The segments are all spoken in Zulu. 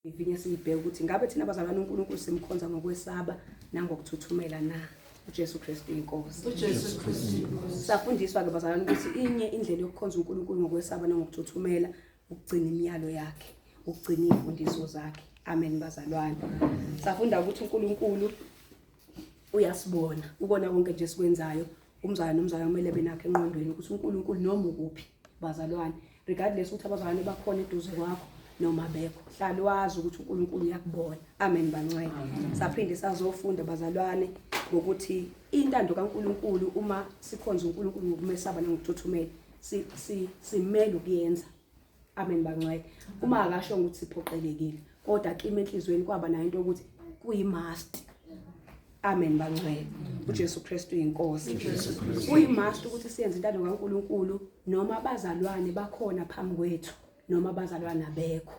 Ivinye siyibheke ukuthi ngabe thina abazalwane uNkulunkulu simkhonza ngokwesaba nangokuthuthumela na. UJesu Kristu inkosi. UJesu Kristu inkosi. Safundiswa ke bazalwane ukuthi inye indlela yokukhonza uNkulunkulu ngokwesaba nangokuthuthumela ukugcina imiyalo yakhe, ukugcina izimfundiso zakhe. Amen bazalwane. Safunda ukuthi uNkulunkulu uyasibona, ubona konke nje esikwenzayo. Umzalwane nomzalwane kumele benakho enqondweni ukuthi uNkulunkulu noma ukuphi bazalwane, regardless ukuthi abazalwane bakhona eduze kwakho noma bekho, hlala wazi ukuthi uNkulunkulu uyakubona. Amen bangcwele. Saphinde sazofunda bazalwane ngokuthi intando kaNkulunkulu uma sikhonza uNkulunkulu ngokumesaba nangokuthuthumela simele ukuyenza. Amen bangcwele. Uma akasho ukuthi siphoqelekile, kodwa kimi enhlizweni kwaba nayo into yokuthi kuyi-must. Amen bangcwele. UJesu Kristu uyinkosi. Kuyi-must ukuthi siyenze intando kaNkulunkulu noma abazalwane bakhona phambi kwethu noma abazalwane abekho.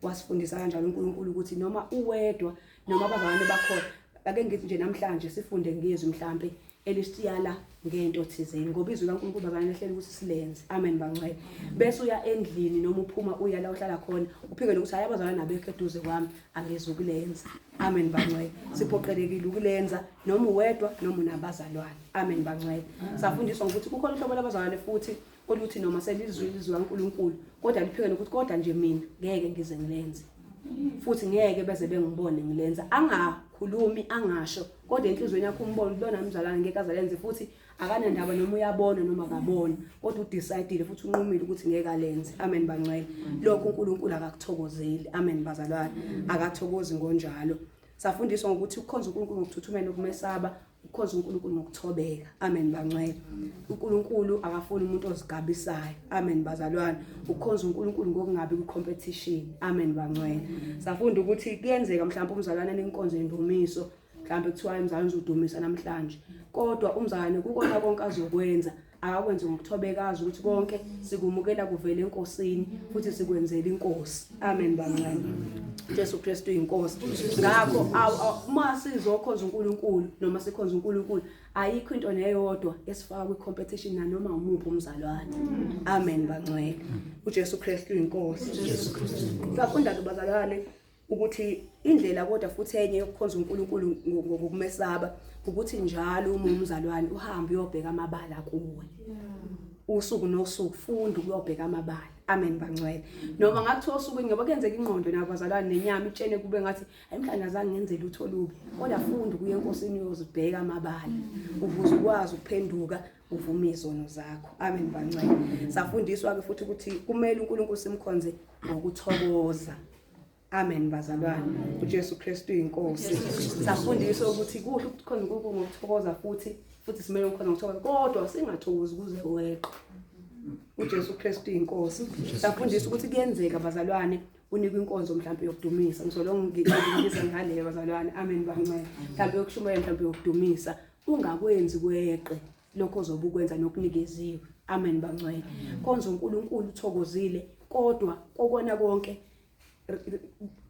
Wasifundisa kanjalo uNkulunkulu ukuthi noma uwedwa noma abazalwane bakhona. Ake ngithi nje namhlanje sifunde ngezwi mhlambe elisiyala ngento thizeni ngoba izwi kaNkulunkulu bazalwane lehlele ukuthi silenze. Amen bangcwele. Bese uya endlini noma uphuma uya la uhlala khona uphike nokuthi hayi abazalwane abekho eduze kwami angizukulenza. Amen bangcwele. Siphoqelekile ukulenza noma uwedwa noma unabazalwane. Amen bangcwele. Safundiswa ukuthi kukhona uhlobo lwabazalwane futhi oluthi noma selizwile izwi kaNkulunkulu kodwa liphike nokuthi kodwa nje mina ngeke ngize ngilenze. Futhi ngeke beze bengibone ngilenza. Angakhulumi angasho kodwa enhlizweni yakho umbone lona mzalwane ngeke azalenze futhi akanandaba noma uyabona noma akaboni kodwa udecide futhi unqumile ukuthi ngeke alenze. Amen bangcwele. Lokho uNkulunkulu akakuthokozeli. Amen bazalwane. Akathokozi ngonjalo. Safundiswa ngokuthi ukukhonza uNkulunkulu ngokuthuthumela nokumesaba, ukukhonza uNkulunkulu ngokuthobeka. Amen bangcwele. uNkulunkulu akafuni umuntu ozigabisayo. Amen bazalwane. Ukukhonza uNkulunkulu ngokungabi kwi-competition. Amen bangcwele. Safunda ukuthi kuyenzeka mhlawumbe umzalwane enenkonzo yendumiso, mhlawumbe kuthiwa umzalwane uzodumisa namhlanje, kodwa umzalwane kukona konke azokwenza akakwenze ngokuthobeka, azi ukuthi konke sikumukela kuvela eNkosini futhi sikwenzela iNkosi. Amen bangcwele. Jesu Kristu uyinkosi. Ngakho uma sizokhonza uNkulunkulu noma sikhonza uNkulunkulu ayikho into neyodwa esifaka kwi-competition nanoma umuphi umzalwane. Amen bangcwele. uJesu Kristu uyinkosi. Safunda-ke bazalwane ukuthi indlela kodwa futhi enye yokukhonza uNkulunkulu ngokumesaba ukuthi njalo uma umzalwane uhambe uyobheka amabala kuwe. Usuku nosuku funda ukuyobheka amabala. Amen bangcwele. Noma ngakuthiwa osukwini ngoba kuyenzeka ingqondo nabo bazalwane nenyama itshene kube ngathi hayi mhlawumbe azange ngenze lutho olubi. Kodwa funda ukuya eNkosini uyozibheka amabala ukuze ukwazi ukuphenduka uvume izono zakho. Amen bangcwele. Safundiswa ke futhi ukuthi kumele uNkulunkulu simkhonze ngokuthokoza. Amen bazalwane. uJesu Kristu uyinkosi. Safundiswa ukuthi kuhle ukukhonza uNkulunkulu ngokuthokoza futhi simele ukukhonza ngokuthokoza kodwa singathokozi kuze weqe. uJesu Kristu uyinkosi. Safundiswa ukuthi kuyenzeka bazalwane unikwe inkonzo mhlawumbe yokudumisa. Ngizolonga ngize ngale bazalwane. Amen bangcwele. Mhlawumbe yokushumayela mhlawumbe yokudumisa ungakwenzi kweqe lokho ozobe ukwenza nokunikeziwe. Amen bangcwele. Khonza uNkulunkulu uthokozile kodwa kokona konke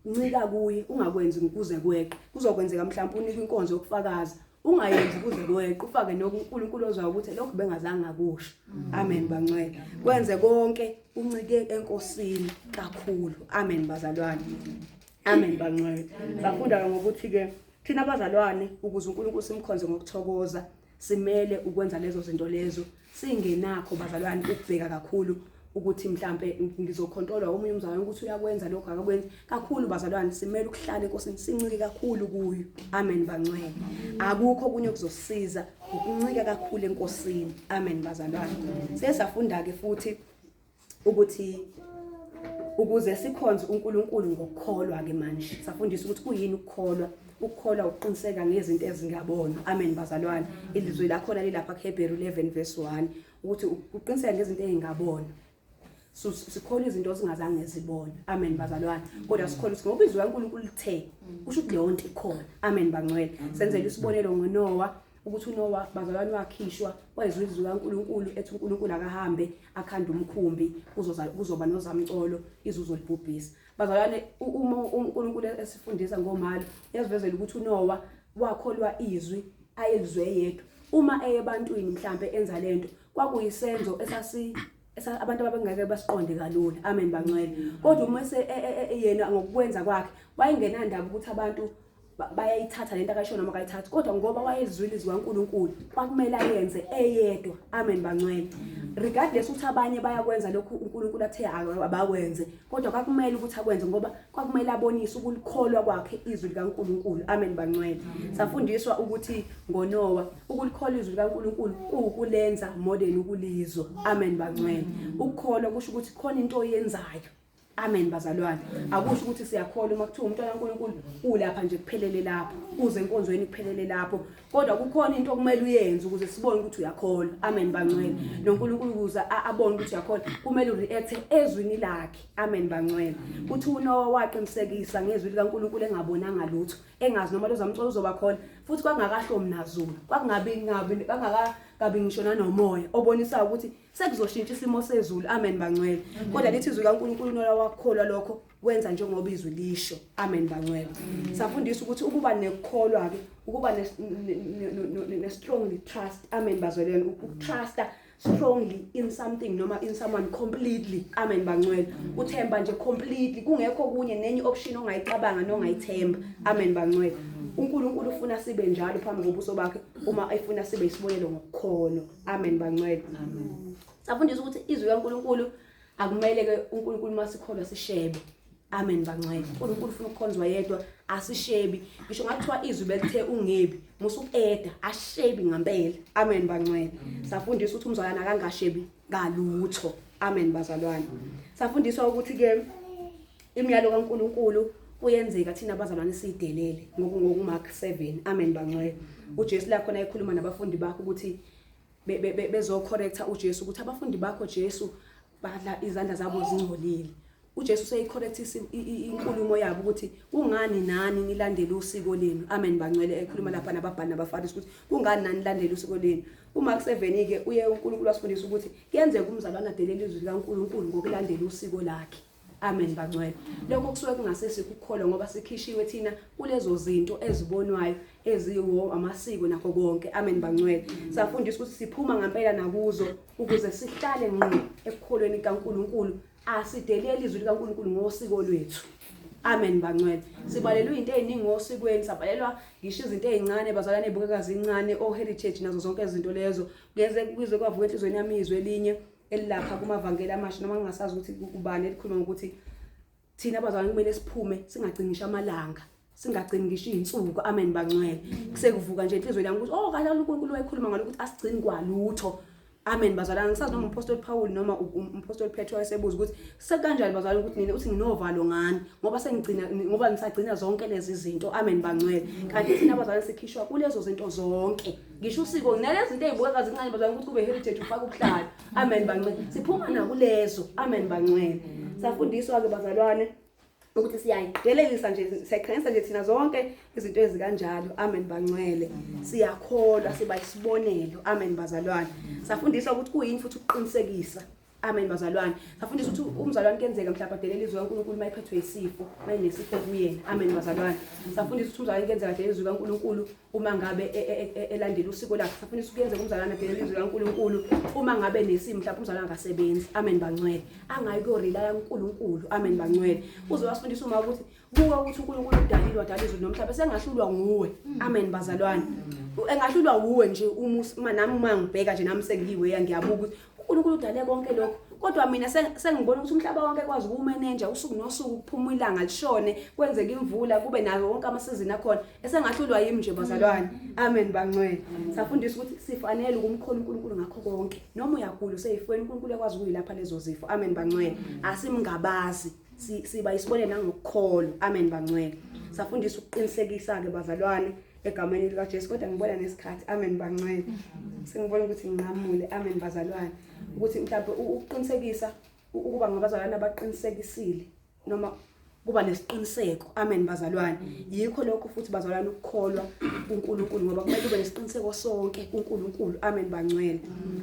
ncika kuye ungakwenzi ukuze kweqe. Kuzokwenzeka mhlawumbe unikwe inkonzo yokufakaza ungayenzi kuze kweqe, ufake nokuNkulunkulu ozwa ukuthi lokhu bengazange akusho. Amen bangcwele. Kwenze konke uncike eNkosini kakhulu. Amen bazalwane. Amen bangcwele. Safunda ngokuthi ke thina abazalwane ukuze uNkulunkulu simkhonze ngokuthokoza simele ukwenza lezo zinto lezo singenakho bazalwane ukubheka kakhulu ukuthi mhlambe ngizokhontrolwa omunye umzalwane ukuthi uyakwenza lokho akakwenzi kakhulu. Bazalwane simele ukuhlala eNkosini sincike kakhulu kuyo. Amen bangcwele. Akukho okunye okuzosiza ukuncika kakhulu eNkosini. Amen bazalwane. Sesafunda ke futhi ukuthi ukuze sikhonze uNkulunkulu ngokukholwa ke manje safundisa ukuthi kuyini ukukholwa. Ukukholwa ukuqiniseka ngezinto ezingabonwa. Amen bazalwane. Ilizwi lakhona lilapha kuHebheru 11 verse 1 ukuthi ukuqiniseka ngezinto ezingabonwa. Sikholwa izinto ezingazange zibonwe. Amen bazalwane. Kodwa sikholwa ukuthi ngoba izwi kaNkulunkulu lithe kusho ukuthi leyo nto ikhona. Amen bangcwele. Senzele isibonelo ngoNoah ukuthi uNoah bazalwane wakhishwa wayezwa izwi kaNkulunkulu ethi uNkulunkulu akahambe akhanda umkhumbi kuzoba nozamcolo izwe uzolibhubhisa. Bazalwane uma uNkulunkulu esifundisa ngomalo uyasivezela ukuthi uNoah wakholwa izwi ayelizwe yedwa. Uma eye ebantwini mhlambe enza lento kwakuyisenzo esasi Abantu ababengeke basiqonde kalula. Amen bangcwele. Kodwa uMose yena ngokwenza kwakhe wayengenandaba ukuthi abantu bayayithatha lento akayisho noma akayithathi, kodwa ngoba wayezwile izwi kaNkuluNkulu kwakumele ayenze eyedwa. Amen bangcwele. Regardless ukuthi abanye bayakwenza lokhu uNkulunkulu athe abakwenze, kodwa kwakumele ukuthi akwenze ngoba kwakumele abonise ukulikholwa kwakhe izwi likaNkuluNkulu. Amen bangcwele. Safundiswa ukuthi ngoNowa ukulikholwa izwi likaNkuluNkulu kuwukulenza more than ukulizwa. Amen bangcwele. Ukukholwa kusho ukuthi khona into oyenzayo. Amen bazalwane. Akusho ukuthi siyakholwa uma kuthiwa umntwana kaNkuluNkulu ulapha nje kuphelele lapho, uze enkonzweni kuphelele lapho. Kodwa kukhona into okumele uyenze ukuze sibone ukuthi uyakholwa. Amen bangcwele. NoNkulunkulu ukuze abone ukuthi uyakholwa, kumele ureact ezwini lakhe. Amen bangcwele. Uthi uNowa waqinisekisa ngezwi likaNkulunkulu engabonanga lutho, engazi noma lozamcolo uzoba khona, futhi kwakungakahlomi nazulu, kwakungabi ngabi kwangakakabi ngisho nanomoya obonisa ukuthi sekuzoshintsha isimo sezulu. Amen bangcwele. Kodwa lithi izwi kaNkulunkulu uNowa wakukholwa lokho, wenza njengoba izwi lisho. Amen bangcwele. Safundisa ukuthi ukuba nekukholwa ke, ukuba ne strongly trust. Amen bazwelene, ukutrusta strongly in something noma in someone completely. Amen bangcwele. Uthemba nje completely, kungekho kunye nenye option ongayicabanga nongayithemba. Amen bangcwele. uNkulunkulu ufuna sibe njalo phambi kobuso bakhe uma efuna sibe isibonelo ngokukholwa. Amen bangcwele. Amen. Safundisa ukuthi izwi kaNkulunkulu akumele ke uNkulunkulu masikholwa sishebe. Amen bangcwele. uNkulunkulu ufuna ukukhonzwa yedwa, asishebi. Ngisho ngathiwa izwi belithe ungebi, musukueda, ashebi ngempela. Amen bangcwele. Safundisa ukuthi umzalwane akangashebi ngalutho. Amen bazalwane. Safundiswa ukuthi ke imiyalo kaNkulunkulu kuyenzeka thina abazalwane siyidelele ngokuMark 7. Amen bangcwele. uJesu la khona ekhuluma nabafundi bakhe ukuthi bezocorrecta uJesu ukuthi abafundi bakho Jesu badla izandla zabo zingcolile. uJesu useyicorrectisa inkulumo yabo ukuthi kungani nani nilandela usiko lenu. Amen bangcwele. Ekhuluma lapha nababhali nabafarisi ukuthi kungani nani nilandela usiko lenu. UMark 7 ke uye uNkulunkulu wasifundisa ukuthi kuyenzeka umzalwane adelele izwi likaNkulunkulu ngokulandela usiko lakhe. Amen bangcwele. Lokho kusuke kungasesikho ukukholwa ngoba sikhishiwe thina kulezo zinto ezibonwayo eziwo amasiko nakho konke. Amen bangcwele. Safundisa ukuthi siphuma ngempela nakuzo ukuze sihlale ngqo ekukholweni kaNkulunkulu. Asideleli izwi likaNkulunkulu ngosiko lwethu. Amen bangcwele. Sibalelwe izinto eziningi osikweni, sabalelwa ngisho izinto ezincane bazalwane ezibukeka zincane, o heritage nazo zonke izinto lezo. Kuyeze kuze kwavuka enhlizweni yami izwi elinye elilapha kumavangeli amasha, noma ngingasazi ukuthi kubani, elikhuluma ngokuthi thina abazalwane kumele siphume singagcini ngisho amalanga, singagcini ngisho izinsuku. Amen bangcwele. Kusekuvuka nje enhlizweni yami ukuthi oh kahle uNkulunkulu wayekhuluma ngalokuthi asigcini kwalutho. Amen bazalwane. Ngisazi noma umpostoli Paul noma umpostoli Petro wayesebuza ukuthi sekanjani bazalwane ukuthi nina uthi nginovalo ngani ngoba sengigcina ngoba ngisagcina zonke lezi zinto. Amen bangcwele. Kanti thina abazalwane sikhishwa kulezo zinto zonke, ngisho usiko nalezi zinto ezibukeka zincane bazalwane ukuthi kube heritage ufaka ubuhlalo. Amen bangcwele. Siphuma nakulezo. Amen bangcwele. Safundiswa ke bazalwane ukuthi siyayidelelisa nje, siyayiqhanisa nje thina zonke izinto ezikanjalo. Amen bangcwele. Siyakholwa, siba isibonelo. Amen bazalwane. Safundiswa ukuthi kuyini futhi ukuqinisekisa. Amen bazalwane. Safundiswa ukuthi umzalwane kuyenzeka mhlawumbe adelele izwi kaNkulunkulu uma ephethwe isifo, uma enesifo kuyena. Amen bazalwane. Safundiswa ukuthi umzalwane kuyenzeka adelele izwi kaNkulunkulu uma ngabe elandela usiko lakhe. Safundiswa kuyenzeka umzalwane adelele izwi kaNkulunkulu uma ngabe nesimo, mhlawumbe umzalwane angasebenzi. Amen bangcwele. Angayi kuyorelaya kuNkulunkulu. Amen bangcwele. Uze wasifundisa uma ukuthi buka ukuthi uNkulunkulu udalile, wadala izulu nomhlaba, sengahlulwa nguwe. Amen bazalwane. Engahlulwa wuwe nje uma nami uma ngibheka nje nami sengiyiweya ngiyabuka ukuthi uNkulunkulu udale konke lokho, kodwa mina sengibona ukuthi umhlaba wonke kwazi ukuwumeneja usuku nosuku, kuphuma ilanga lishone, kwenzeka imvula, kube nawo wonke amasizini akhona, esengahlulwa yimi nje bazalwane. Amen bangcwele. Safundisa ukuthi sifanele ukumkhola uNkulunkulu ngakho konke, noma uyagula useyifweni, uNkulunkulu uyakwazi ukuyilapha lezo zifo. Amen bangcwele. Asimngabazi, siba isibonelo nangokukholwa. Amen bangcwele. Safundisa ukuqinisekisa ke bazalwane egameni likaJesu, kodwa ngibona nesikhathi. Amen bangcwele. Sengibona ukuthi nginqamule. Amen bazalwane. Ukuthi mhlawumbe ukuqinisekisa ukuba ngabazalwane abaqinisekisile noma Kuba nesiqiniseko. Amen bazalwane. Yikho lokho futhi bazalwane ukukholwa kuNkulunkulu, ngoba kumele ube nesiqiniseko sonke kuNkulunkulu. Amen bangcwele.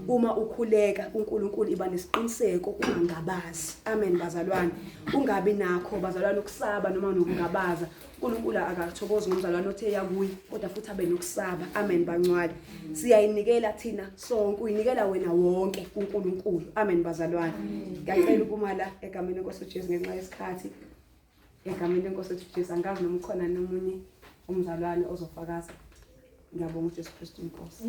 Uma ukhuleka kuNkulunkulu iba nesiqiniseko, ungangabazi. Amen bazalwane. Ungabi nakho bazalwane ukusaba noma nokungabaza. uNkulunkulu akathokozi ngomzalwane othe yakuye kodwa futhi abe nokusaba. Amen bangcwele. Siyayinikela thina sonke, uyinikela wena wonke kuNkulunkulu. Amen bazalwane. Ngiyacela ukuma la egameni lenkosi uJesu ngenxa yesikhathi. Egameni lenkosi uJesu, angazi noma ukhona nomunye umzalwane ozofakaza. Ngiyabonga uJesu Kristu inkosi.